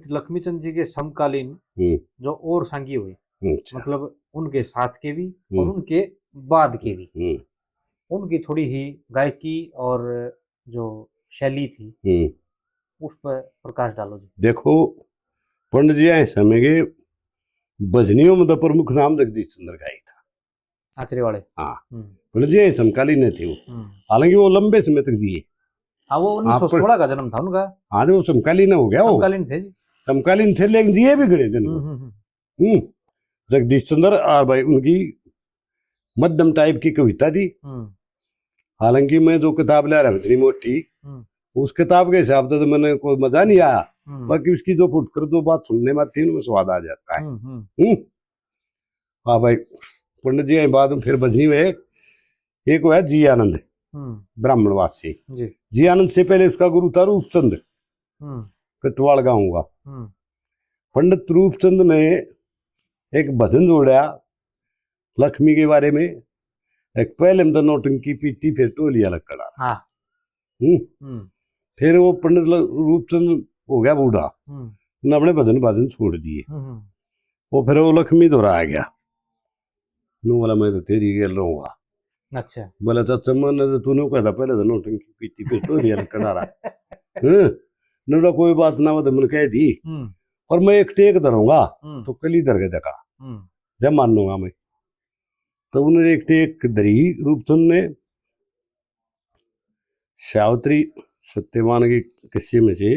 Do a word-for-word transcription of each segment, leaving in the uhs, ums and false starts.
लक्ष्मी चंद जी के समकालीन हम्म, जो और संगी हुए, हम्म, अच्छा। मतलब उनके साथ के भी और हम्म। उनके बाद के भी, हम्म। उनकी थोड़ी ही गायकी और जो शैली थी, हम्म। उस पर प्रकाश डालो जी। देखो, पंडित जी ऐसे समय के भजनियों में तो प्रमुख नाम जगदीश चंद्र का ही था। आचरे वाले। हाँ। हम्म, पंडित जी ऐसे समकालीन थे वो, हम्म। हालांकि वो लंबे समय तक जिए। हाँ, वो हाँ, पर- उन्नीस सौ सोलह का जन्म था उनका। हाँ, तो वो समकालीन हो गया वो। समकालीन थे जी। समकालीन थे, लेकिन जिए भी घणे दिन। हम्म, हम्म, हम्म, हम्म। जगदीश चंद्र और भाई उनकी मध्यम टाइप की कविता थी। हम्म, हालांकि मैं जो किताब ला रहा हूँ इतनी मोटी, हम्म, उस किताब के हिसाब से तो मैंने कोई मजा नहीं आया, हम्म, बाकी उसकी जो फुटकर जो बात सुनने में आती है, उनमें स्वाद आ जाता है। हम्म, हम्म, हम्म। हाँ भाई, पंडित जी, बाद में फिर भजनी हुए, एक हुआ जी आनंद, हम्म, ब्राह्मणवासी। जी। जी आनंद से पहले उसका गुरु था रूपचंद, हम्म, कटवाल गाँव का। हम्म, पंडित रूपचंद ने एक भजन जोड़ा लक्ष्मी के बारे में, एक पहले में तो नौटंकी पीटी, फिर टोलिया लकड़ा। हाँ। हम्म। हम्म, फिर वो पंडित ल-, रूपचंद हो गया बूढ़ा, हम्म, उन्हें अपने भजन भजन छोड़ दिए। हम्म, हम्म। वो फिर वो लक्ष्मी दोहरा आ गया। नू बोला, मैं तो तेरी गेल रहूंगा। अच्छा। बोला, चाचा, मैंने तो तूने कहा था पहले तो नौटंकी पीटी, फिर टोलिया लकड़ा। हम्म। नू बोला, कोई बात ना, वो तो मैंने कह दी, हम्म, पर मैं एक टेक धरूंगा, हम्म, तो कली धर के देखा, हम्म, जब मानूंगा मैं। तो उन्होंने एक टेक धरी रूपचंद ने, सावित्री सत्यवान के किस्से में से,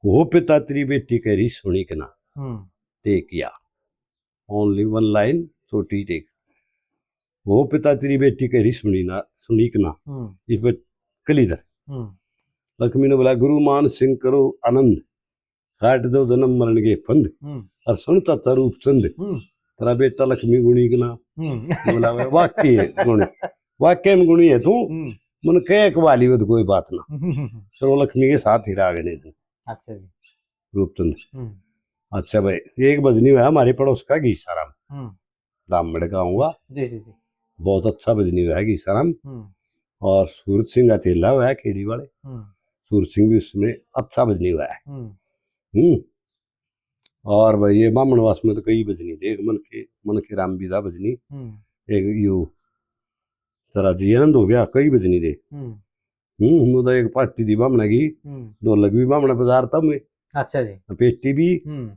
हो पिता तेरी बेटी कह रही सुनी के ना, हम्म, टेक किया, only one line, छोटी टेक। हो पिता तेरी बेटी कह रही सुनी ना, सुनी के ना, हम्म, इस पर कली धर। हम्म, लक्ष्मी ने बोला, गुरु मान सिंह करो आनंद, काट दो जन्म मरण के फंद, हम्म, और सुन चाचा रूपचंद, हम्म, तेरा बेटा लक्ष्मी गुणी के ना। हम्म, बोला, मैं वाकई है गुणी, वाकई में गुणी है तू, हम्म, मन कह एक वाली हो तो कोई बात ना। हम्म, हम्म, हम्म। चलो, लक्ष्मी के साथ ही रह गए अच्छा जी। रूपचंद। हम्म, अच्छा भाई, एक भजनी हुआ हमारे पड़ोस का घीसाराम, हम्म, ब्राह्मण गाँव हुआ, जी जी जी। बहुत अच्छा भजनी हुआ है घीसाराम। हम्म, और सूरज सिंह का चेला हुआ है खेड़ी वाले, हम्म, सूरज सिंह भी उसमें अच्छा भजनी हुआ है। हम्म, हम्म। और भाई, ये बामणवास में तो कई भजनी देख, मन के, मन के राम भी था भजनी। हम्म, एक यू तेरा जी आनंद हो गया, कई भजनी दे। हम्म, हम्म, हूँ तो एक पार्टी थी बामणा की, हम्म, ढोलक भी बामणा बजारता मैं, अच्छा जी। पेटी भी, हम्म,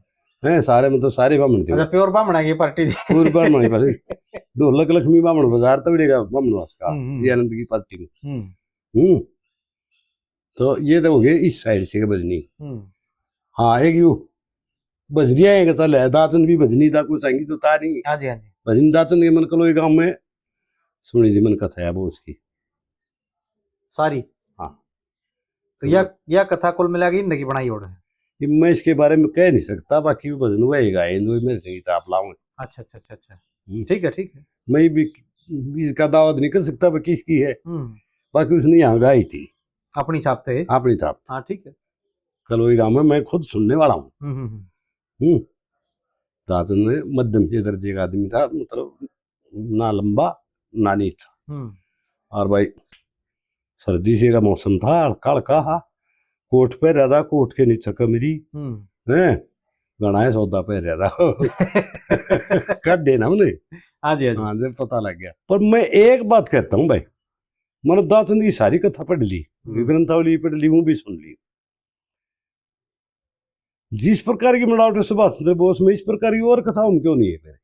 हैं, सारे मतलब सारे बामण थे। अच्छा, प्योर बामणा की पार्टी थी। पूरी बामणा की पार्टी। ढोलक लक्ष्मी बामण बजारता भी रहेगा बामणवास का, हम्म, हम्म। जी आनंद की पार्टी में। हम्म, हम्म। तो ये तो हो गए इस साइड से के भजनी। हम्म, हाँ, एक यू भजनिया है, चल है, दाचन भी भजनी था, कुछ संगीत तो था नहीं। हाँ जी, हाँ जी। भजनी दाचन के मन कलोई गांव में सुनी थी मन कथा है वो उसकी। सारी? हाँ। तो या, या कथा कुल मिला के इनकी बनाई और है? ये मैं इसके बारे में कह नहीं सकता, बाकी वो भजन वही गाए, जो मेरे संगीत आप लाऊं। अच्छा, अच्छा, अच्छा, अच्छा। हम्म। ठीक है, ठीक है। मैं भी, भी इसका दावा तो नहीं कर सकता, वो किसकी है, हम्म, बाकी उसने यहाँ गाई थी। अपनी छाप थे। अपनी छाप। हाँ, ठीक है। कलोई गांव में मैं खुद सुनने वाला हूँ। हम्म, हम्म, हम्म। हम्म। दाचन में मध्यम के दर्जे का आदमी था, मतलब ना लंबा ना नीचा। हम्म, और भाई, सर्दी से का मौसम था, हल्का हल्का हा, कोट पहरा था, कोट के नीचे कमरी, हम्म। हैं, घना है सौदा पहरा था। काढे ना हमने। हाँ जी, हाँ जी। हाँ, जब पता लग गया। पर मैं एक बात कहता हूँ भाई, मैंने दाचन की सारी कथा पढ़ ली, हम्म। ग्रंथावली पढ़ ली, वो भी सुन ली। जिस प्रकार की मिलावट है सुभाष चंद्र बोस में, इस प्रकार की और कथा हम क्यों नहीं है मेरे?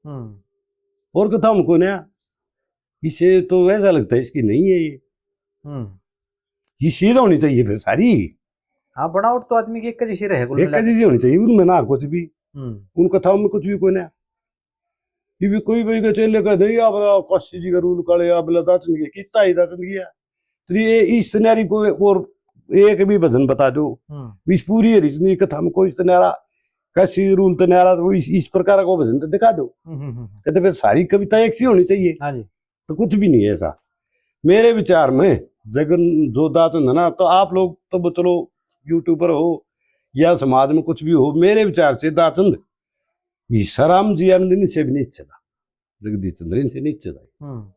हम्म, और कथा हमको ना, इसे तो ऐसा लगता है इसकी नहीं है ये, हम्म। ये सीधा होनी चाहिए फिर सारी। हाँ, बनावट तो आदमी की एक जैसी रहे, कुल एक मिला के। जैसी होनी चाहिए, उनमें ना कुछ भी, हम्म, उन कथाओं में कुछ भी कोई ना। ये भी कोई भी के चेले का नहीं, अब काशी जी का रूल काले, अब दाचन के कितना ही दाचन किया। तो ये इस सिनेरी को और एक भी भजन बता दो, हम्म, इस पूरी हरिचंद की कथा में कोई सिनेरा, काशी रूल तनियारा, तो इस, इस प्रकार का भजन तो दिखा दो। हम्म, हम्म, हम्म। कहते फिर सारी कविता एक सी होनी चाहिए, हाँ जी। तो कुछ भी नहीं है ऐसा मेरे विचार में। जगन जो दाचन है ना, तो आप लोग तो चलो यूट्यूबर हो या समाज में कुछ भी हो, मेरे विचार से दाचन घीसाराम जी आनंद इनसे भी नीचे था, जगदीश चंद्र इनसे नीचे था। हम्म,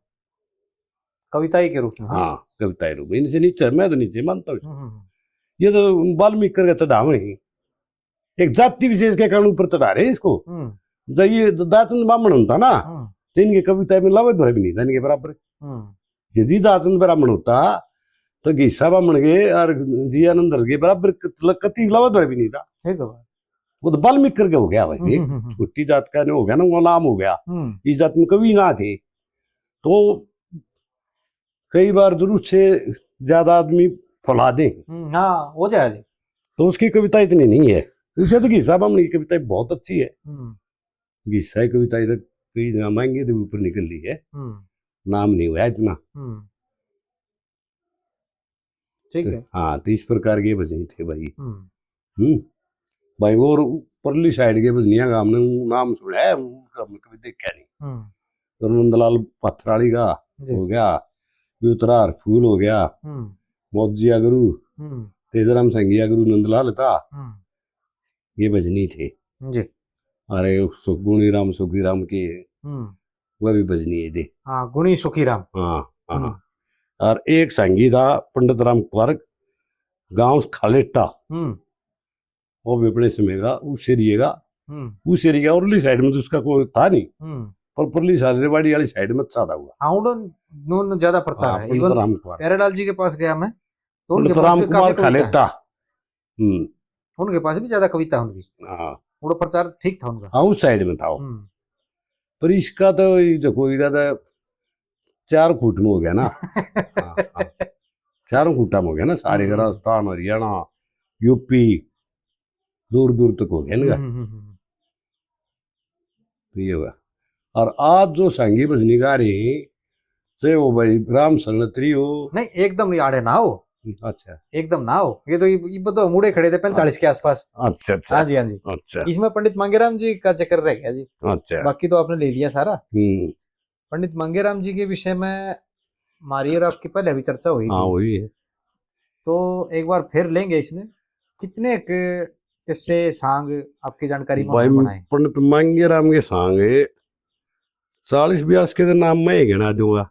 कविताई के रूप में। हाँ, कविता के रूप में इनसे नीचे, मैं तो नीचे मानता हूँ। हम्म, हम्म, हम्म। ये तो वाल्मीकि करके चढ़ावे ही। एक जाति विशेष के कारण ऊपर चढ़ा रहे हैं इसको। हम्म। जब ये दाचंद बामण होता ना, हम्म। तो इनकी कविता में लवत भर भी नहीं था इनके बराबर। हम्म। यदि दाचंद ब्राह्मण होता, तो घीसा बामण के और जी आनंद हर के बराबर कत-, कति लवत भर भी नहीं था। ठीक है भाई। वो तो वाल्मीकि करके हो गया भाई। हम्म, एक हम्म, हम्म। छोटी जात का नहीं हो गया ना, वो नाम हो गया। हम्म। इस जात में कवि ना थे, तो कई बार जरूरत से ज्यादा आदमी फैला दे। हम्म, हाँ, हो जाए जी। तो उसकी कविता इतनी नहीं है। उसे तो घीसा बामण की कविता बहुत अच्छी है। हम्म। घीसा की कविता इधर कई ना महंगे तो ऊपर निकल रही है। हम्म। नाम नहीं हुआ इतना। हम्म। ठीक तो, है। हाँ, तो इस प्रकार के भजन थे भाई। हम्म। हम्म। भाई, वो और परली साइड के भजनिया का हमने नाम सुना है, उनका हमने कभी देखा नहीं। हम्म। तो नंदलाल पत्थराली का जी। हो गया, युतरार फूल हो गया, हम्म। मौजिया गुरु, हम्म। तेजराम संगिया गुरु नंदलाल था। हम्म। ये भजनी थे। जी। अरे, सु-, गुणी राम सुखी राम के, हम्म। वह भी भजनी है दे। हाँ, गुणी सुखी राम। हाँ, हाँ। हम्म। और एक संगी था पंडित राम कुमार, गांव खालेटा। हम्म। वो भी अपने समय का, उस एरिया का, हम्म। उस एरिया का उरली साइड में तो उसका कोई था नहीं। हम्म। पर परली सालेवाड़ी वाली साइड में अच्छा था हुआ। हाँ, उन्होंने, उन्होंने ज्यादा प्रचार हाँ, है। पंडित Even राम कुमार। प्यारेलाल जी के पास गया मैं, तो उनके पंडित पास राम भी कुमार काफी कविता है। खालेटा। हम्म। उनके पास भी ज्यादा कविता है उनकी। हाँ। उनका प्रचार ठीक था उनका। हाँ, उस साइड में था वो। हम्म। पर इसका तो ये देखो, इसका तो चार खूट में हो गया ना। हाँ, हाँ। चारों खूटा में हो गया ना, सारे हम्म। राजस्थान, हरियाणा, यूपी, दूर दूर तक हो गया ना। हम्म, हम्म, हम्म। तो ये हुआ। और आज जो सांगी भजनी गा रहे हैं, चाहे वो भाई राम सरनत्री हो। नहीं, एकदम ही आड़े ना हो। अच्छा। एकदम ना हो। ये तो इब, इब तो मुड़े खड़े थे पैंतालीस के आसपास। अच्छा, अच्छा। हाँ जी, हाँ जी। अच्छा। इसमें पंडित मांगेराम जी का जिक्र रह गया जी। अच्छा। बाकी तो आपने ले लिया सारा। हम्म। पंडित मांगेराम जी के विषय में हमारी और आपकी पहले भी चर्चा हुई हाँ, थी। हुई है। तो एक बार फिर लेंगे इसने। कितने के, किस्से सांग आपकी जानकारी में भाई, उन्होंने बनाए? पंडित मांगेराम के सांग है, चालीस बयालीस के तो नाम मैं ही गिना दूंगा।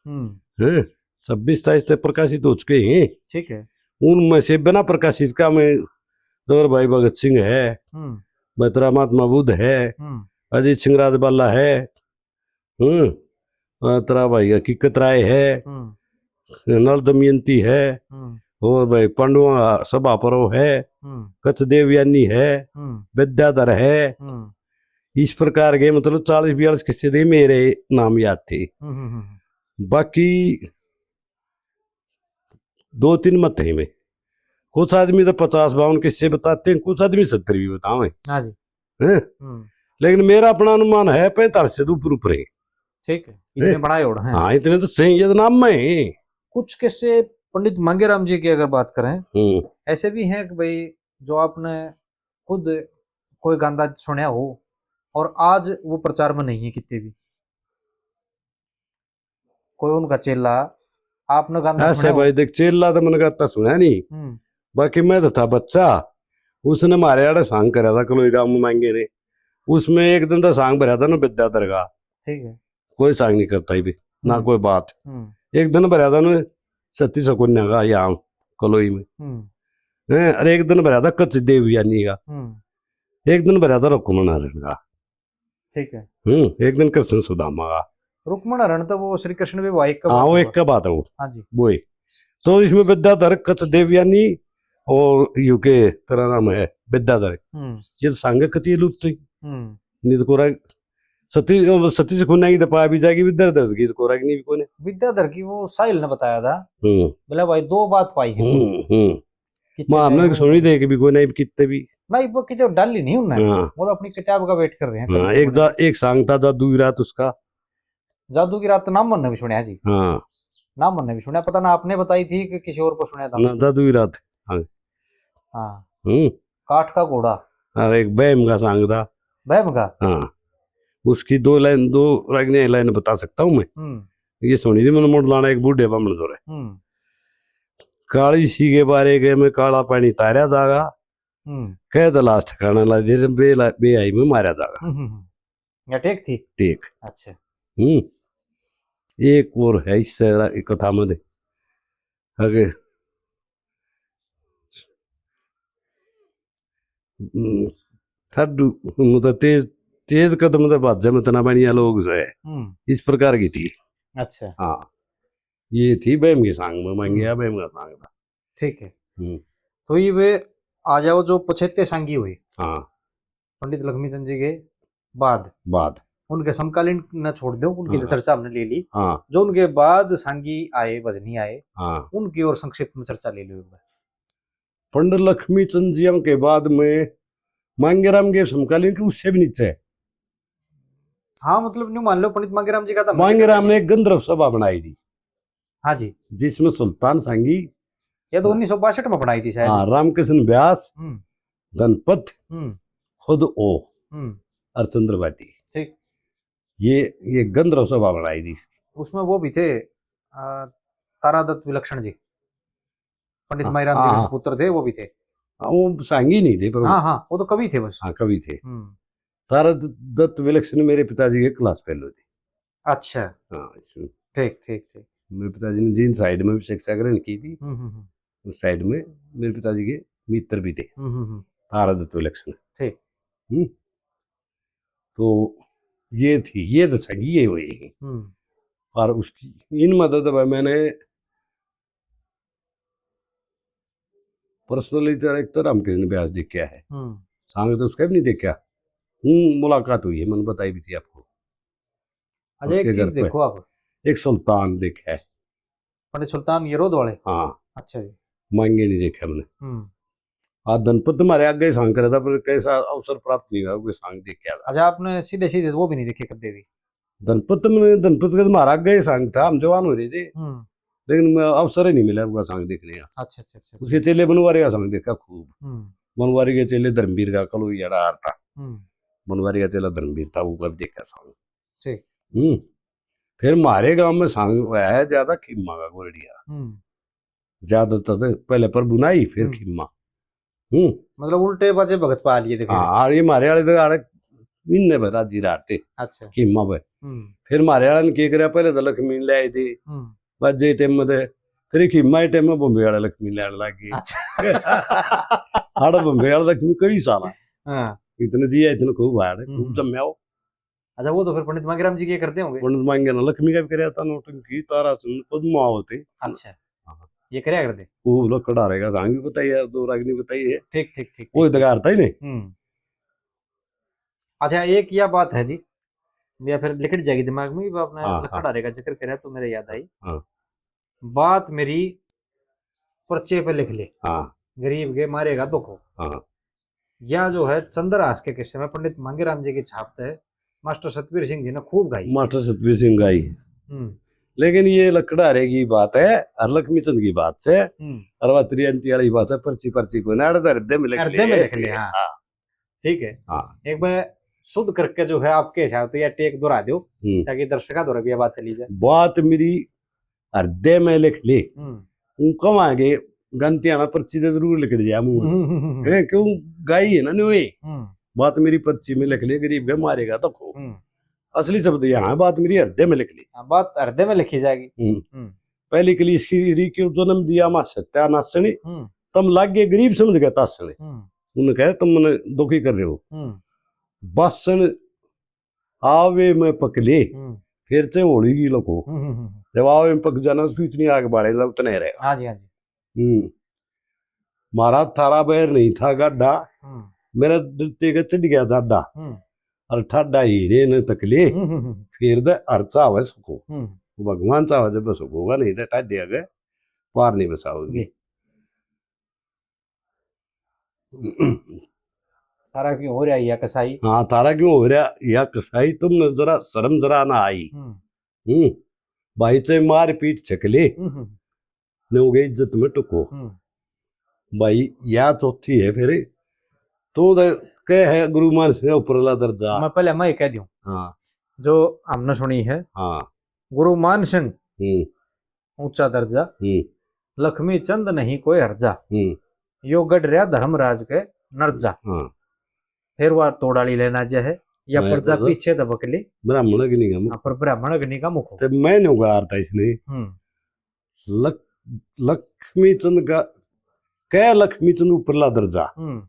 हम्म। हैं? छब्बीस सताईस तो प्रकाशित हो चुके हैं। ठीक है। उनमें से बिना प्रकाशित का मैं, दौर भाई भगत सिंह है, हम्म। बतरा महात्मा बुद्ध है, हम्म। अजीत सिंह राजबाला है, हम्म, अ, तेरा भाई हकीकत राय है, हम्म। नल दमयंती है, हम्म। और भाई पांडुआ सभा परो है, हम्म। कच देवयानी है, हम्म। विद्याधर है। हम्म। इस प्रकार के मतलब चालीस बयालीस किस्से दे मेरे नाम याद थे। हम्म, हम्म, हम्म। बाकी दो तीन मत हैं में। कुछ आदमी तो पचास बावन किस्से बताते हैं, कुछ आदमी सत्तर भी बतावे। हाँ जी। हैं? हम्म। लेकिन मेरा अपना अनुमान है पैंतालीस से तो ऊपर ऊपर है। ठीक है, इतने हैं? बड़ा ही होड़ है। हाँ, इतने तो सही, ये तो नाम में है। कुछ किस्से पंडित मांगेराम जी की अगर बात करें, हम्म। ऐसे भी हैं कि भाई जो आपने खुद कोई गांदा सुनया हो और आज वो प्रचार में नहीं है कितने भी। कोई उनका चेला आपने गांदा ऐसे सुना हो? भाई देख, चेला तो मैंने गाता सुना नहीं, हम्म। बाकी मैं तो था बच्चा, उसने मारे आड़े सांग करा था कलोई गांव में मांगे ने। उसमें एक दिन तो सांग भरा था ना विद्याधर का। ठीक है। कोई सांग नहीं करता ही भी, ना हम्म। कोई बात। हम्म। एक दिन भरा था ना सती सकुन्या का यहाँ कलोई में। हम्म। हैं, अरे एक दिन भरा था कच देवयानी का। हम्म। एक दिन भरा था रुक्मण हरण का। ठीक है। हम्म, एक दिन कृष्ण सुदामा का। रुक्मण हरण तो वो श्री कृष्ण विवाह एक का हाँ, बात वो होगा। एक का बात है वो। हाँ जी। वो एक। तो इसमें विद्याधर कच देवयानी और यू के तेरा नाम है विद्याधर। हम्म। ये तो सांग कति लुप्त ही। हम्म। नहीं तो कोरा सती, सती से खुन्ना की दपा भी जाएगी विद्याधर की तो कोरा की नहीं भी कोने। विद्याधर की वो साहिल ने बताया था। हम्म। बोला भाई दो बात पाई है। हम्म, हम्म। कितने मां हमने में तो सुनी दे के भी कोई नहीं कितने भी। नहीं, वो कितने डाली नहीं उनने। हाँ। वो अपनी किताब का वेट कर रहे हैं, हाँ, कभी एक कोई दा-, एक सांग था जादू की रात उसका। जादू की रात तो नाम मन्ने भी सुनया जी। हाँ। नाम मन्ने भी सुनया, पता ना आपने बताई थी कि किसी और को सुनया था। ना, जादू की रात। हाँ। हाँ। हम्म। काठ का घोड़ा। और एक बहम का सांग था। बहम का? हाँ। उसकी दो लाइन, दो रागनी लाइन बता सकता हूँ मैं। हम्म। ये सुनी थी मैंने मुड़ लाना एक बूढ़े बामण जोरे। हम्म। काली सी के बारे के में काला पानी तारया जागा। हम्म। कह दे लाश ठिकाना ला दे, बे ला-, बे आई में मारया जागा। हम्म, हम्म, हम्म। या टेक थी? टेक। अच्छा। हम्म। एक और है इससे रा-, एक कथा में दे। आगे। हम्म, ठाडू, मतलब, तेज, तेज कदम तो भाजे में तना बनिया लोग जो है, हम्म। इस प्रकार की थी। अच्छा। हाँ, ये थी बहम की सांग में, मांगिया हम्म। बहम का सांग था। ठीक है। हम्म। तो ये वे आ जाओ जो पछेते सांगी हुए। हाँ। पंडित लक्ष्मी चंद जी के बाद। बाद। उनके समकालीन न छोड़ दो, उनकी तो हाँ। चर्चा हमने ले ली। हाँ। जो उनके बाद सांगी आए, भजनी आए, हाँ। उनकी और संक्षिप्त में चर्चा ले लो एक बार। पंडित लक्ष्मी चंद जी के बाद में मांगेराम के समकालीन के उससे भी नीचे है। हाँ, मतलब, न्यू मान लो, पंडित मांगेराम जी का तो हमने मांगेराम ने एक गंधर्व सभा बनाई थी। हाँ जी। जिसमें सुल्तान सांगी, ये तो उन्नीस सौ बासठ में बनाई थी शायद। हाँ, रामकृष्ण व्यास, हम्म। धनपत, हम्म। खुद ओ, हम्म। और चंद्रवाती। ठीक। ये, ये गंधर्व सभा बनाई थी। उसमें वो भी थे, अ, तारादत्त विलक्षण जी, पंडित हाँ, माईराम जी हाँ, के हाँ। सुपुत्र थे, वो भी थे। हाँ, वो सांगी नहीं थे, पर वो हाँ, हाँ, वो तो कवि थे बस। हाँ, कवि थे। हम्म। तारादत्त विलक्षण मेरे पिताजी के class fellow थे। अच्छा। हाँ, इसमें। ठीक, ठीक, ठीक। मेरे पिताजी ने जिन side में भी शिक्षा ग्रहण की थी, हम्म, हम्म, हम्म। उस side में मेरे पिताजी के मित्र भी थे, हम्म, हम्म, हम्म। तारादत्त विलक्षण। ठीक। हम्म। तो ये थी, ये तो सांगी ये हुई। हम्म। और उसकी, इन मदद में मैंने personally तो एक तो रामकृष्ण व्यास देखा है, हम्म। सांग तो उसका भी नहीं देखा। हूँ, मुलाकात हुई है, मैंने बताई भी थी आपको। अच्छा, एक उसके चीज घर पे। देखो आप। एक सुल्तान देखा है। पंडित सुल्तान येरोद वाले? हाँ। अच्छा जी। मांगे नहीं देखा मैंने। हम्म। आज धनपत हमारे आगे सांग करा था, पर कैसा अवसर प्राप्त नहीं हुआ, कोई सांग देख के आ गया। अच्छा, आपने सीधे सीधे वो भी नहीं देखे कदे भी? धनपत में, धनपत के तो हमारा आगे ही सांग था, हम जवान हो रहे थे। हम्म। लेकिन मैं अवसर ही नहीं मिला वो सांग देखने का। अच्छा, अच्छा, अच्छा, अच्छा। उसके चेले बनवारी का सांग देखा खूब। हम्म। बनवारी के चेले धर्मवीर का कलो ही जड़ा हार था। हम्म। बनवारी का चेला धर्मवीर था, वो कब देखा सांग। ठीक। हम्म। फिर हमारे गांव में सांग हुआ है ज्यादा खीमा का गोरड़िया। हम्म। ज्यादातर तो पहले प्रभु ना ही, फिर हम्म। खीमा। हम्म। मतलब उल्टे बाजे भगत पा लिए थे फिर। हाँ, और ये हमारे वाले तो आड़े इनने पे राजी रहते। अच्छा। खीमा पे। हम्म। फिर हमारे वाले ने के करया, पहले तो लक्ष्मी ले आए थे। हम्म। बाजे टाइम में थे। फिर खीमा टाइम में बॉम्बे वाले लक्ष्मी लेने लग गए। अच्छा। आड़े बॉम्बे वाले लक्ष्मी कई साला। हाँ। इतने दिया, इतने खूब आड़े, खूब हम्म। जम्या हो। अच्छा, वो तो फिर पंडित मांगेराम जी के करते होंगे? पंडित मांगे ना लक्ष्मी का भी करया था, नौटंकी, तारासन, पद्मावती। अच्छा। हाँ। ये करया करते? वो लकड़हारे का सांग भी बताइए, दो रागनी बताइए। ठीक, ठीक, ठीक, वो ठीक। इधर करता ही नहीं। हम्म। अच्छा, एक या बात है जी, या फिर लिकड़ जाएगी दिमाग में, वो आपने हाँ, हाँ। लकड़हारे का जिक्र करया तो मेरे याद आई। हाँ। बात मेरी पर्चे पे लिख ले। हाँ। गरीब के मारेगा दुख हो। हाँ। या जो है चंद्रहास के किस्से में पंडित मांगेराम जी की छाप है, मास्टर सतबीर सिंह जी ने खूब गाई। मास्टर सतबीर सिंह गाई। हम्म। लेकिन ये लकड़हारे की बात है और लक्ष्मी चंद की बात से, हम्म। और वह त्रियंती वाली बात है, पर्ची, पर्ची को ना, हृदय में लिख हृदय में ले। लिख ले, हाँ। हाँ। ठीक है। हाँ। एक बार शुद्ध करके जो है आपके हिसाब से या टेक दोहरा दो, हम्म। ताकि दर्शकों द्वारा भी ये बात चली जाए। बात मेरी हृदय में लिख ले। हम्म। ऊं कवांगे गंतियाना पर्ची तो जरूर लिख दिया मुंह में। हम्म, हम्म, हम्म। हैं, क्यों गाई है ना न्यू ही। हम्म। बात मेरी पर्ची में लिख ले, गरीब के मारेगा दुख हो। हम्म। असली शब्द यहाँ है, बात मेरी हृदय में लिख ले। हाँ, बात हृदय में लिखी जाएगी। हम्म। हम्म। पहली कली इसकी री क्यों जन्म दिया मां सत्यानाशनी, हम्म। तम लागे गरीब समझ गए तासने। हम्म। उन्हें कहे, "तुम मने दुखी कर रहे हो।" हम्म। बासन आवे में पकले, हम्म। फिर से होली की लको। हम्म, हम्म, हम्म। जब आवे में पक जाना, तो इतनी आग बाले, जब उतने रहेगा। हाँ जी, हाँ जी। हम्म। म्हारा थारा बैर नहीं था गाढ़ा, हम्म। मेरा दृत्य के चढ़ गया दाढ़ा। हम्म। और ठाडा हीरे ने तकले, हम्म, हम्म, हम्म। फिर दे हर चावे सको। हम्म। भगवान चावे जब सको होगा, नहीं तो ठाडे आगे पार नहीं बसाओगे। जी। थारा क्यों हो रहा या कसाई? हाँ, थारा क्यों हो रहा या कसाई, तुमने जरा शर्म जरा ना आई। हम्म। हम्म। भाई चाहे मार पीट छकले, हम्म, हम्म। ने हो गई इज्जत में टुको। हम्म। भाई, या चौथी है फिर। तो दे-, कह है गुरु मानस का ऊपरला दर्जा। मैं पहले मैं कह दूं। हाँ। जो हमने सुनी है। हाँ। गुरु मानस हम्म। ऊंचा दर्जा। हम्म। लक्ष्मी चंद नहीं कोई हर्जा। हम्म। यो गढ़ रहा धर्मराज के नर्जा। हाँ। फिर वा तोड़ाली लेना जे है, या मैं प्रजा तो पीछे दबक ले। ब्राह्मण अग्नि का मुख। हाँ, पर ब्राह्मण अग्नि का मुख हो। ते मैं न्यू गार था इसने। हम्म। लक-, लक्ष्मी चंद का, कह लक्ष्मी चंद ऊपरला दर्जा। हम्म।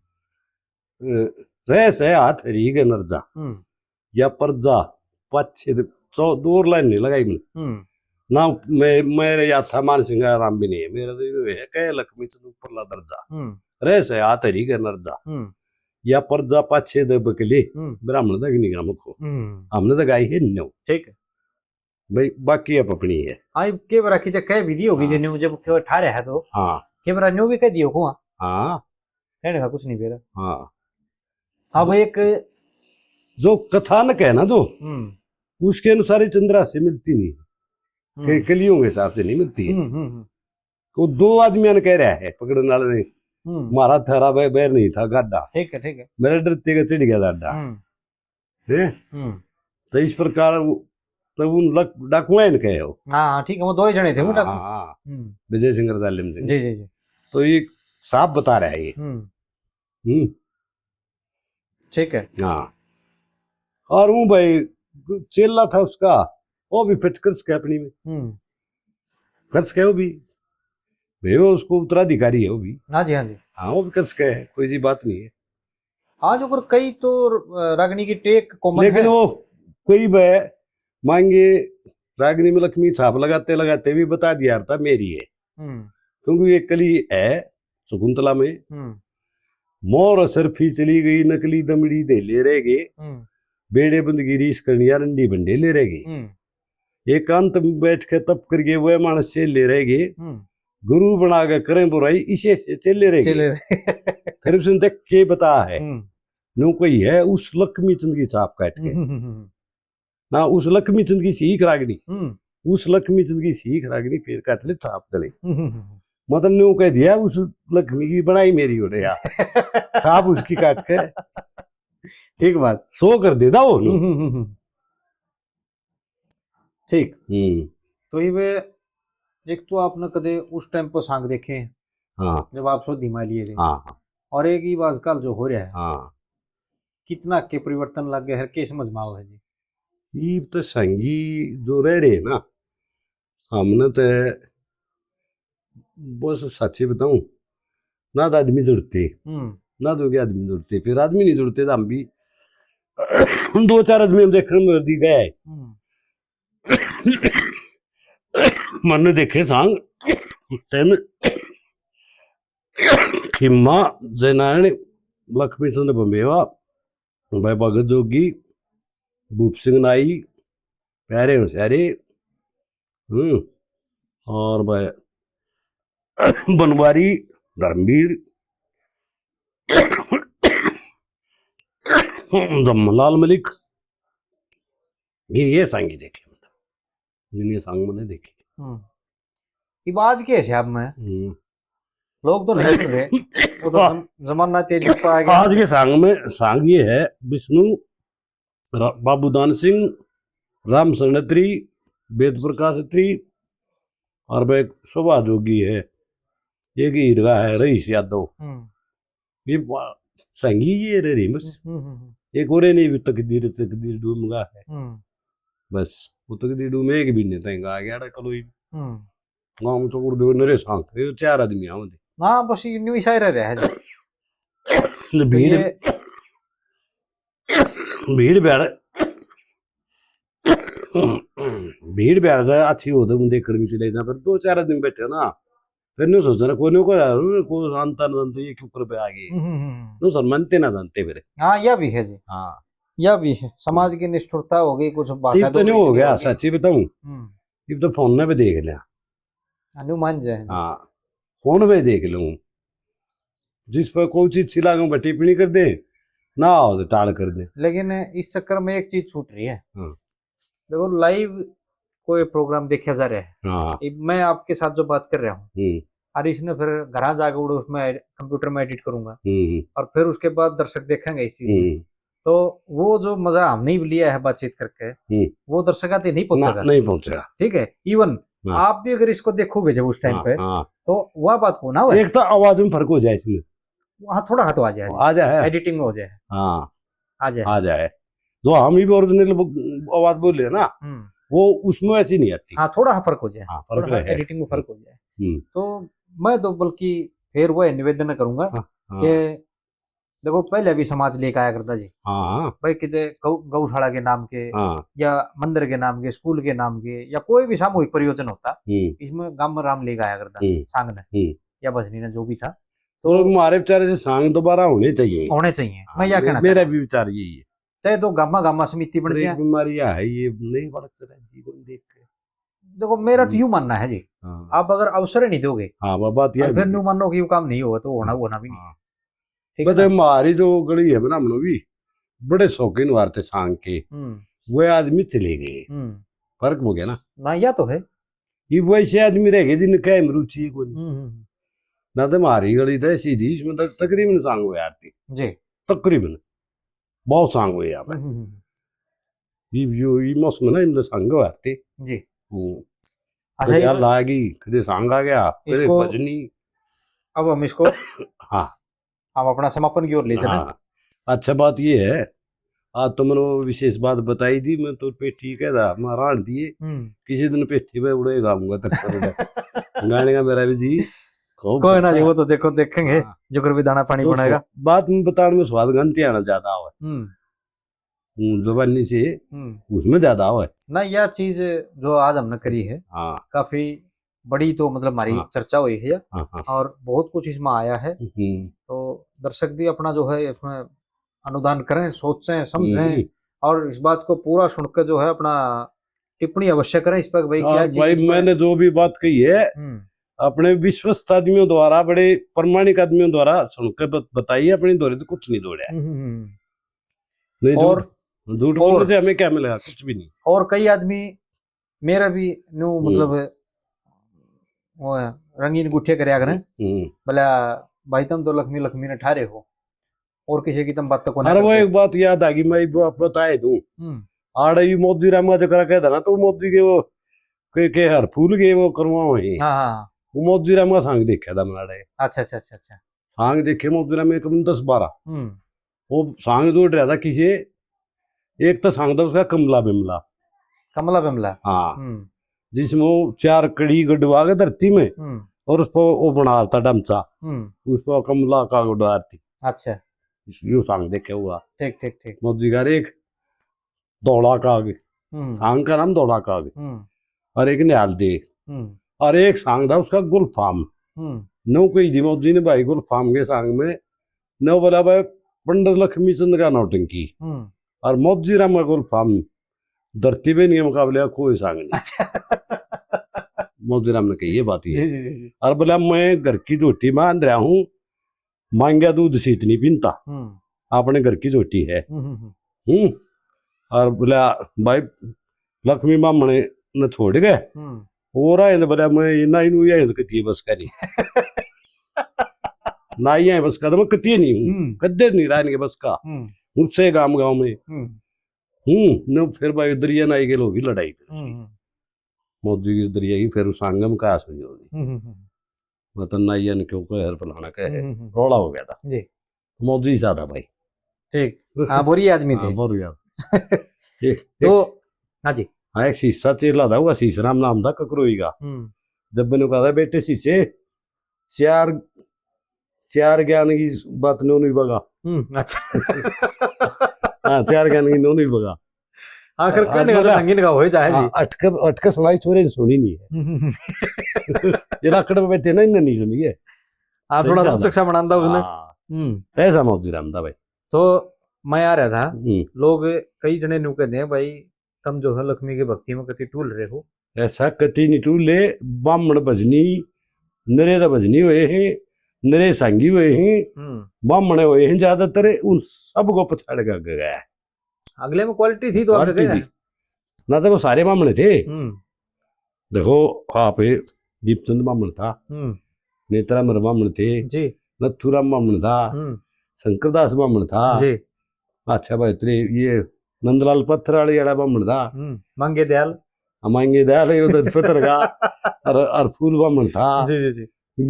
अ, रह सै हाथ री के नरजा। हम्म। या परजा पाछे दे-, चौ-, दो लाइन नहीं लगाई मैंने। हम्म। ना मैं, मेरे याद था मान सिंह राम भी नहीं है, मेरा तो ये है कह लक्ष्मी चंद ऊपरला दर्जा। हम्म। रह सै हाथ री के नरजा। हम्म। या परजा पाछे दे बकले, हम्म। ब्राह्मण तक नहीं काम को। हम्म। हमने तो गाई है न्यू। ठीक है। भाई, बाकी अब अपनी है। हाँ, के बरा की तो कह भी दी होगी, हाँ। जो न्यू जब क्यों ठा रहा है तो। हाँ। के बरा न्यू भी कह दियो को। हाँ। कहने का कुछ नहीं बेरा। हाँ। अब एक जो कथानक है ना जो, हम्म। उसके अनुसार ही चंद्रासी मिलती नहीं। हम्म। के कलियों के हिसाब से नहीं मिलती है। हम्म, हम्म, हम्म। तो दो आदमियों ने कह रहा है, पकड़ने वाले ने, हम्म। "म्हारा थारा बै-, बैर नहीं था गाडा। ठीक है, ठीक है। मेरे डरते के चढ़ गया गाडा।" हम्म। हैं? हम्म। तो इस प्रकार वो, तब उन लक-, डाकुआ ने कहे हो। हाँ, हाँ, ठीक है, वो दो ही जने थे, वो हाँ, डाकू। हाँ, हाँ। हम्म। विजय सिंह और जालिम सिंह। जी, जी, जी। तो ये साफ बता रहा है ये। हम्म। हम्म। ठीक है। हाँ। और वो भाई, चेला था उसका, वो भी फिट कर सके अपनी में। हम्म। कर सके वो भी। भाई, वो उसको उत्तराधिकारी है वो भी। हाँ जी, हाँ जी। हाँ, वो भी कर सके है, कोई सी बात नहीं है। हाँ, जो कर कई तो, अ, रागनी की टेक कॉमन लेकिन है। वो कोई वह मांगे रागनी में लक्ष्मी छाप लगाते लगाते भी बता दिया था मेरी है। हम्म। क्योंकि ये कली है शकुंतला में। हम्म। मोर सरफी चली गई, नकली दमड़ी दे ले रह गए। हम्म। बेड़े बंद की रीस करनिया, रंडी भंडे ले रह गए। हम्म। एकांत में बैठ के तप करिए, वह मानस से ले रह गए। हम्म। गुरु बना के करें बुराई, इसे से चेले रह चेले गए। रह फिर उसने देख के बता है। हम्म। न्यू कोई है उस लक्ष्मी चंद की छाप काट के। हम्म, हम्म, हम्म। ना उस लक्ष्मी चंद की सीख रागनी। हम्म। उस लक्ष्मी चंद की सीख रागनी फिर काट ले छाप दले। हम्म, हम्म, हम्म। मतलब न्यू कह दिया उस लक्ष्मी की बनाई मेरी हो रहा। छाप उसकी काट के। ठीक बात। सो कर देता वो न्यू। हम्म, हम्म, हम्म, हम्म। ठीक। हम्म। तो ये वे, एक तो आपने कदे उस टाइम पर सांग देखे हैं, हाँ। जब आप सोधी मा लिए थे। हाँ, हाँ। और एक ही आजकल जो हो रहा है, हाँ। कितना के परिवर्तन लग गए, हर के समझ में आवे है जी। ईब तो संगी जो रह रहे हैं ना, हमने तो बस सच्ची बताऊं, ना तो आदमी जुड़ते, हम्म। ना तो के आदमी जुड़ते, फिर आदमी नहीं जुड़ते तो हम भी दो चार आदमी हम देखने में दी गए। हम्म। मन्ने देखे सांग उस टाइम खिम्मा, जयनारायण, लक्ष्मी चंद बंबेवा, भाई भगत जोगी, भूप सिंह नाई, प्यारे होशियारे, हम्म, और भाई बनवारी, धर्मवीर, जमलाल मलिक, ये, ये सांगी देखे, जिन ये सांग मैंने देखे। हम्म। इब आज के हिसाब में हम्म। लोग तो नहीं सुन रहे, वो तो हाँ। जम-, जमाना तेजी पर आ गया। आज के सांग में सांग ये है, विष्णु, रा-, बाबू दान सिंह, राम शरण अत्री, वेद प्रकाश अत्री और भाई शोभा जोगी है, एक हीरगा है रईस यादव। हम्म। ये बा-, संगी ये रे रे बस। हम्म, हम्म, हम्म। एक और नहीं भी तकदीर, तकदीर डूमगा है। हम्म। बस, वो तकदीर डूम एक भी नहीं तंग आ गया, अरे कलो ही। हम्म। गाँव में तो उर्दू नरे सांग, ये चार आदमी आवे थे। ना, बस ये न्यू ही शायर रहे हैं जी। तो भीड़, ये भीड़ भाड़, भीड़ भाड़ से अच्छी हो तो देखने में चले जाना, पर दो चार आदमी बैठे ना, फिर न्यू सोचना, कोई न्यू को यार, को जानता ना जानता, ये क्यों कर पे आ गए? हम्म, हम्म, हम्म। न्यू सर मानते ना जानते फिर। हाँ, यह भी है जी। हाँ। यह भी है। समाज की निष्ठुरता हो गई, कुछ बातें इब तो न्यू हो गया, सच्ची बताऊं। हम्म। इब तो फोन में भी देख लिया। हाँ, न्यू मान जाए। हाँ, फोन में देख लूं। जिस पर कोई चीज अच्छी लागे, वह टिप्पणी कर दे, ना हो तो टाल कर दे। लेकिन इस चक्कर में एक चीज छूट रही है। हाँ। देखो, live कोई program देखा जा रहा है। हाँ। इब मैं आपके साथ जो बात कर रहा हूँ, हम्म। और इसने फिर घर जाकर उड़े उसमें एड-, computer में edit करूंगा। हम्म। और फिर उसके बाद दर्शक देखेंगे इसी। हम्म। तो वो जो मजा हमने भी लिया है बातचीत करके, हम्म। वो दर्शक आते नहीं ना, पहुंचेगा। नहीं पहुंचेगा। ठीक है, even हाँ। आप भी अगर इसको देखोगे जब उस टाइम हाँ, पे, हाँ। तो वह बात को ना हो। एक तो आवाज में फर्क हो जाए इसमें। हाँ, थोड़ा हाथ आ जाए। आ जाए। Editing में हो जाए। हाँ। आ जाए। आ जाए। जो हम ही original ब-, आवाज बोले ना, हम्म। वो उसमें ऐसी नहीं आती। हाँ, थोड़ा फर्क हो जाए। हाँ, फर्क थोड़ा है। Editing में फर्क हो जाए। हम्म। तो मैं तो बल्कि फिर वो निवेदन करूंगा हाँ, हाँ। कि देखो, पहले भी समाज लेके आया करता जी। हाँ। भाई, किते गौ-, गौशाला के नाम के, हाँ। या मंदिर के नाम के, स्कूल के नाम के, या कोई भी सामूहिक प्रयोजन होता, हम्म। इसमें गाम राम लेके आया करता, हम्म। सांग ने, हम्म। या भजनी ने, जो भी था। तो हमारे विचार से सांग दोबारा होने चाहिए। होने चाहिए। हाँ, मैं या मे-, कहना मेरा चाह रहा भी विचार यही है। तय तो गामा गामा समिति बन अरे, जाए। बीमारी है, ये नहीं बढ़ सकता जीवन देख के। देखो, मेरा तो हम्म। यूं मानना है जी, हाँ। आप अगर अवसर ही नहीं दोगे, हाँ, वो बात यह और फिर भी न्यू है। मानो कि वो काम नहीं होगा, तो होना, हाँ। होना भी नहीं। हाँ। ठीक है बता, ना? हमारी जो गली है ना, हमने भी बड़े शौकीन वार थे सांग के, हम्म। वो आदमी चले गए। हम्म। फर्क हो गया ना। ना, या तो है। ये वैसे आदमी रह गए जिनका हम रुचि ही कोई नहीं। हम्म, हम्म, हम्म। ना तो हमारी गली तो ऐसी थी, इसमें तो तकरीबन सांग हुए आरती। जी। तकरीबन। बहुत सांग हुए यहाँ पे। हम्म, हम्म, हम्म। ये जो, ये मौसम है ना, इनमें सांग हुए आरती। जी। हम्म। अच्छा, कदे ये हल आ गई, कदे सांग आ गया, कदे इसको भजनी। अब हम इसको हाँ। हम अपना समापन की ओर ले चलें। हाँ। अच्छा, बात ये है, आज तो मैंने वो विशेष बात बताई दी, मैं तो पेठी कह रहा, मैं राण दिए, हम्म। किसी दिन पेठी पे उड़े गाऊंगा तक। गाने का मेरा भी जी, खूब कोई ना जी, करता। वो तो देखो, देखेंगे, हाँ। जुकर भी दाना पानी दोस्तों, बनाएगा। बात में बताने में स्वाद गंती आना ज्यादा आवे। हम्म। हूँ, जबानी से, हम्म। उसमें ज्यादा आवे। ना, यह चीज जो आज हमने करी है, हाँ। काफी बड़ी तो, मतलब, हमारी हाँ। चर्चा हुई है, हाँ, हाँ। और बहुत कुछ इसमें आया है। हम्म। तो दर्शक भी अपना जो है इसमें अनुदान करें, सोचें, समझें, हम्म। और इस बात को पूरा सुनकर जो है अपना टिप्पणी अवश्य करें इस पर, भाई, हाँ, क्या चीज भाई, इस पर मैंने जो भी बात कही है, हम्म। अपने विश्वस्त आदमियों द्वारा, बड़े प्रमाणिक आदमियों द्वारा सुनकर बत-, बताइए, अपनी धोरे तो कुछ नहीं दौड़ा। हम्म, हम्म, हम्म। नहीं, और, झूठ, झूठ बोलने और, से हमें क्या मिलेगा? कुछ भी नहीं। और कई आदमी मेरा भी न्यू, हम्म। मतलब, वो है, रंगीन गुठिया करया करें। हम्म। बोला, "भाई, तुम तो लक्ष्मी, लक्ष्मी ने ठारे हो, और किसी की तुम बात तो कोनी अरे, वो करते।" एक बात याद आ गई, मैं वो बताए दूं। हम्म। आड़े ही मोदी रामा जो करा कहता ना, तो मोदी के वो, के, के हर फूल के वो करवाओ ही। हाँ, हाँ, हाँ। वो मोदी रामा सांग देखा था मैंने आड़े। अच्छा, अच्छा, अच्छा, अच्छा। सांग देखे मोदी रामा एक दस बारह। हम्म। वो सांग जोड़ रहा था किसी, एक तो सांग था उसका कमला बिमला। कमला बिमला? हाँ। हम्म। जिसमें वो चार कड़ी गडवा के धरती में हम्म। और उस पर वो बना था डमचा। हम्म। उस पर कमला का गडवा थी। अच्छा। इस-, यो सांग देखे हुआ। ठीक, ठीक, ठीक। मोदी का एक धौला काग। हम्म। सांग का नाम धौला काग। हम्म। और एक न्याल दे। हम्म। और एक सांग था उसका गुलफाम। हम्म। नौ कही थी मोदी ने भाई गुलफाम के सांग में। नौ बोला भाई पंडित लक्ष्मी चंद का नौटंकी। हम्म। और मोदी राम का गुलफाम धरती पे नहीं मुकाबले का कोई सांग नहीं। अच्छा। मोदी राम ने कही ये बात ये। जी, जी, जी, जी। और बोला मैं घर की झोटी बांध रहा हूँ, मांग्या दूध से इतनी पीनता, हम्म। अपने घर की झोटी है। हम्म, हम्म, हम्म। हम्म। और बोला, भाई, लक्ष्मी बामण ने छोड़ गए। हम्म। और आए तो बोला, मैं ना इनू ये तो कतिए बस का नहीं। ना ये बस का तो मैं कतिए नहीं हूँ। हम्म। कदे नहीं रहा इनके बस का। हम्म। उससे गांव गांव में। हम्म। हूँ, न फिर भाई दरिया ना आई गेल होगी लड़ाई फिर। हम्म, हम्म। मोदी की दरिया की फिर उस आंगम का सुनी होगी। हम्म, हम्म, हम्म। मतलब ना ये क्यों कहे, हर फलाना कहे, हम्म, हम्म, हम्म। रोला हो गया था। जी। मोदी सा था भाई। ठीक। हाँ, बोरी आदमी हाँ, थे। बोरी आदमी। एक, तो, एक, हाँ जी। हाँ, एक शीशा चेला था, वो शीश राम नाम था ककरोई का। हम्म। जब मैंने कहा था, "बेटे शीशे, चार, चार ज्ञान की बात नो नहीं बगा।" हम्म, अच्छा। हाँ, चार ज्ञान की नो नहीं बगा। आखिर हाँ, कहने का मतलब, संगीन का हो ही जाए जी। हाँ, अटके, अटके सुनाई छोरे ने सुनी नहीं है। हम्म। ये लाकड़ में बैठे ना, इनने नहीं सुनी है। हाँ, थोड़ा सही रोचक सा बनाता उसने। हाँ। हम्म। ऐसा मोदी राम था भाई। तो मैं आ रहा था, हम्म। लोग कई जने न्यू कहते हैं, भाई, तम जो है लक्ष्मी की भक्ति में कति टूल रहे हो। ऐसा कति नहीं टूले, बामण भजनी, नरे तो भजनी हुए हैं, नरे सांगी हुए हैं, हम्म। बामण हुए हैं ज्यादातर, उन सब को पछाड़ के आगे गया है। अगले में quality थी तो आगे quality गया। थी। ना तो वो सारे बामण थे। हम्म। देखो, आप दीपचंद बामण था, हम्म। नेत्रामर बामण थे, जी। नथुराम बामण था, हम्म। शंकरदास बामण था। जी। अच्छा भाई, तेरे ये नंदलाल पत्थर वाले वाला बामण था। हम्म, मांगे दयाल। हाँ, मांगे दयाल, ये उधर पत्थर का। और, और फूल बामण था। जी, जी, जी।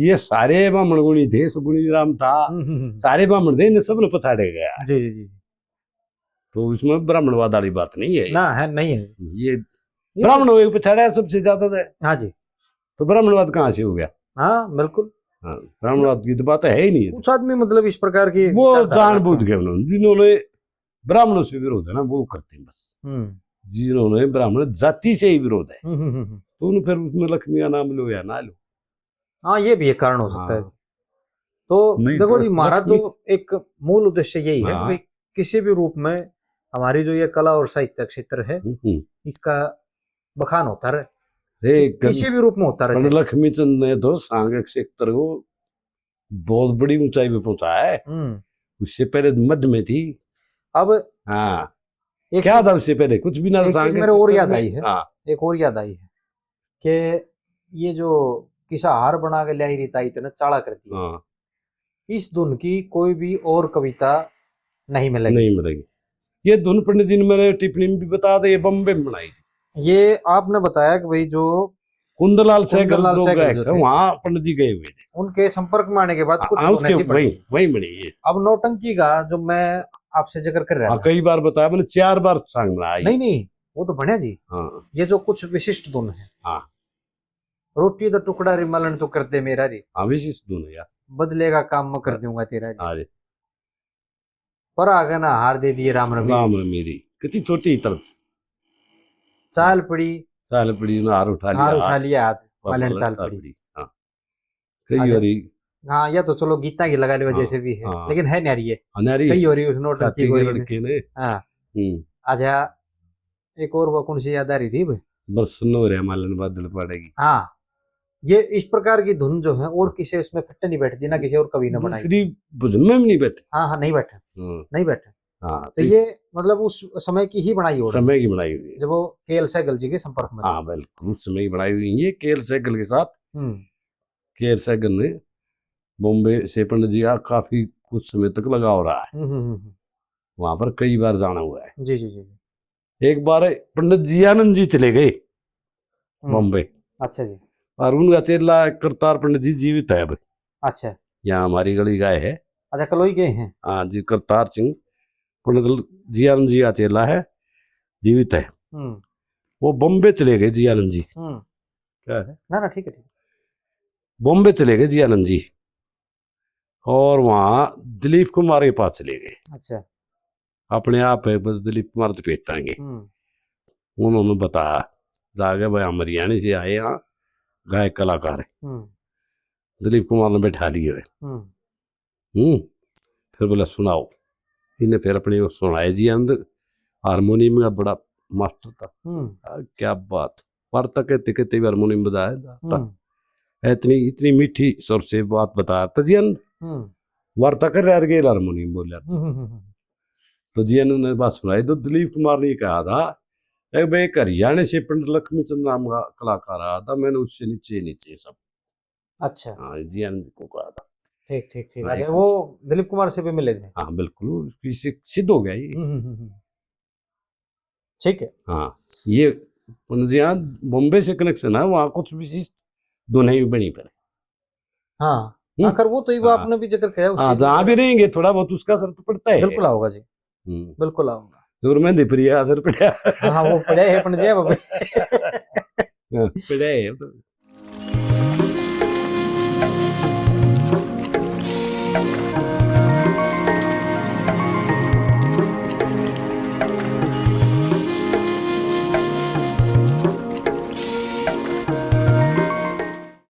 ये सारे बामण गुणी थे, सुगुणी राम था, हम्म, हम्म, हम्म। सारे बामण थे, इन्हें सब ने पछाड़े गया। जी, जी, जी। तो इसमें ब्राह्मणवाद वाली बात नहीं है। ना, है, नहीं है। ये ये ब्राह्मण तो हुए पछाड़ा सबसे ज्यादा तो। हाँ जी। तो ब्राह्मणवाद कहाँ से हो गया? हाँ, बिल्कुल। हाँ, ब्राह्मणवाद की तो बात है ही नहीं है। कुछ आदमी मतलब इस प्रकार की वो विचारधारा जानबूझ रखते के उन्होंने, जिन्होंने ब्राह्मणों से विरोध है ना, वो करते हैं बस। हैं। हम्म। जिन्होंने ब्राह्मण जाति से ही विरोध है, हम्म, हम्म, हम्म, हम्म। तो उन फिर उसमें लक्ष्मी का नाम लो या ना लो। हाँ, ये भी एक कारण हो सकता है। हाँ। तो नहीं, देखो तो जी, हमारा लक्ष्मी तो एक मूल उद्देश्य यही है हाँ। कि किसी भी रूप में हमारी जो ये कला और साहित्य क्षेत्र है, हम्म, हम्म। इसका बखान होता रहे, रे, गन- किसी भी रूप में होता रहे। पंडित लक्ष्मी चंद ने तो सांग क्षेत्र को बहुत बड़ी ऊंचाई पे पहुंचा है। हम्म। उससे पहले मध्य में थी। अब हाँ, एक क्या चीज- था उससे पहले? कुछ भी ना। एक चीज सांग मेरे और क्षेत्र याद में- आई है। हाँ, एक और याद आई है कि ये जो किसा हार बना के ल्याई री ताई तने चाला कर दिया, हाँ। इस धुन की कोई भी और कविता नहीं मिलेगी। नहीं मिलेगी। ये धुन पंडित जी ने मेरे टिप्पणी में भी बताया था, ये बॉम्बे में बनाई थी। ये आपने बताया कि भाई जो कुंदलाल सहगल कुंदलाल जो सहगल गायक जो थे, थे। वहाँ पंडित जी गए हुए थे। उनके संपर्क में आने के बाद कुछ हाँ, होने उसके थी पड़ी। वही वही बनी ये। अब नौटंकी का जो मैं आपसे जिक्र कर रहा हाँ, था, कई बार बताया मैंने, चार बार सांग बनाया ये। नहीं नहीं, वो तो बने जी। हाँ, ये जो कुछ विशिष्ट धुन है, हाँ। रोटी तो टुकड़ा रे मलन तो कर दे मेरा रे, हाँ, विशिष्ट धुन है यार। बदलेगा काम मैं कर दूंगा तेरा रे, हाँ जी। पर आगे ना हार दे दिए राम रमी, राम मेरी कितनी छोटी तर्ज। चाल पड़ी, चाल पड़ी ना, हार उठा लिया हार उठा हाथ, लिया हाथ, पापा मलन लग चाल चाल पड़ी। पड़ी। हाँ, कई अच्छा। बारी हाँ, या तो चलो गीता की लगा लो, हाँ, जैसे भी है, हाँ। लेकिन है न्यारी है, अनारी कई हो रही उस नौटंकी छाती को के ही। लड़के ने। हाँ। हम्म। अच्छा, एक और वो कौन सी याद आ रही थी? बरस नो रे मालन बादल पड़ेगी। हाँ, ये इस प्रकार की धुन जो है और किसी इसमें फिट नहीं बैठती, ना किसी और कवि ने बनाई। दूसरी भजन में भी नहीं बैठे। हाँ हाँ, नहीं बैठे, हम्म। नहीं बैठे। हाँ, तो ये मतलब उस समय की ही बनाई हो रही है, समय की बनाई हुई है। जब वो के एल सहगल जी के संपर्क में थे। हाँ, बिल्कुल, उस समय की बनाई हुई है। ये के एल सहगल के साथ, हम्म। के एल सहगल ने बॉम्बे से पंडित जी का काफी कुछ समय तक लगाव रहा है। हम्म, हम्म, हम्म, हम्म। वहां पर कई बार जाना हुआ है। जी जी जी जी। एक बार पंडित जी आनंद जी चले गए हम्म। बॉम्बे, अच्छा जी। और उनका चेला करतार पंडित जी जीवित है अब, अच्छा। यहाँ हमारी गली का है। अच्छा, कलोई गए हैं। हाँ जी, करतार सिंह पंडित जी आनंद जी का चेला है, जीवित है। हम्म। वो बॉम्बे चले गए जी आनंद जी। हम्म। क्या है? ना ना, ठीक है, ठीक है। बॉम्बे चले गए जी आनंद जी, और वहां दिलीप कुमार के पास चले गए। अच्छा। अपने आप है, बस दिलीप कुमार तो भेटांगे। हम्म। उन्होंने बताया, जाके भाई हम हरियाणा से आए हैं, गायक कलाकार है। हम्म। दिलीप कुमार ने बैठा लिए हुए। हम्म। हम्म। फिर बोला सुनाओ। इन्हें फिर अपने वो सुनाए जी आनंद, हारमोनियम का बड़ा मास्टर था। हम्म। आ, क्या बात, वार्ता कहते कहते भी हारमोनियम बजाया था। हम्म। इतनी इतनी मीठी स्वर से बात बता था जी आनंद। हम्म। वार्ता कर रहा गेल हारमोनियम बोल रहा। हम्म, हम्म, हम्म। तो जी आनंद ने बात सुनाई तो दिलीप कुमार ने कहा था, "ए भाई, एक हरियाणा से पंडित लक्ष्मी चंद नाम का कलाकार आया था, मैंने उससे नीचे नीचे सब।" अच्छा। हाँ, जी आनंद को कहा था। ठीक ठीक ठीक। हाँ, अच्छा, एक वो दिलीप कुमार से भी मिले थे। हाँ, बिल्कुल, उसकी सि-, सिद्ध हो गया ये। हम्म, हम्म, हम्म, हम्म। ठीक है। हाँ, ये पंडित जी यहाँ बॉम्बे से कनेक्शन है, वहाँ कुछ विशिष्ट धुन भी बनी पर। हाँ, हम्म। आखिर वो तो ये हाँ। आपने भी जिक्र किया, उससे हाँ, भी जहाँ भी जिक्र- रहेंगे थोड़ा बहुत उसका असर तो पड़ता है। बिल्कुल आओगा जी, हम्म। बिल्कुल आऊंगा। दूर में दिपरिया असर पड़ा। हाँ, वो पड़ा है पंडित जी, बाबा। हाँ, पड़ा है वो तो।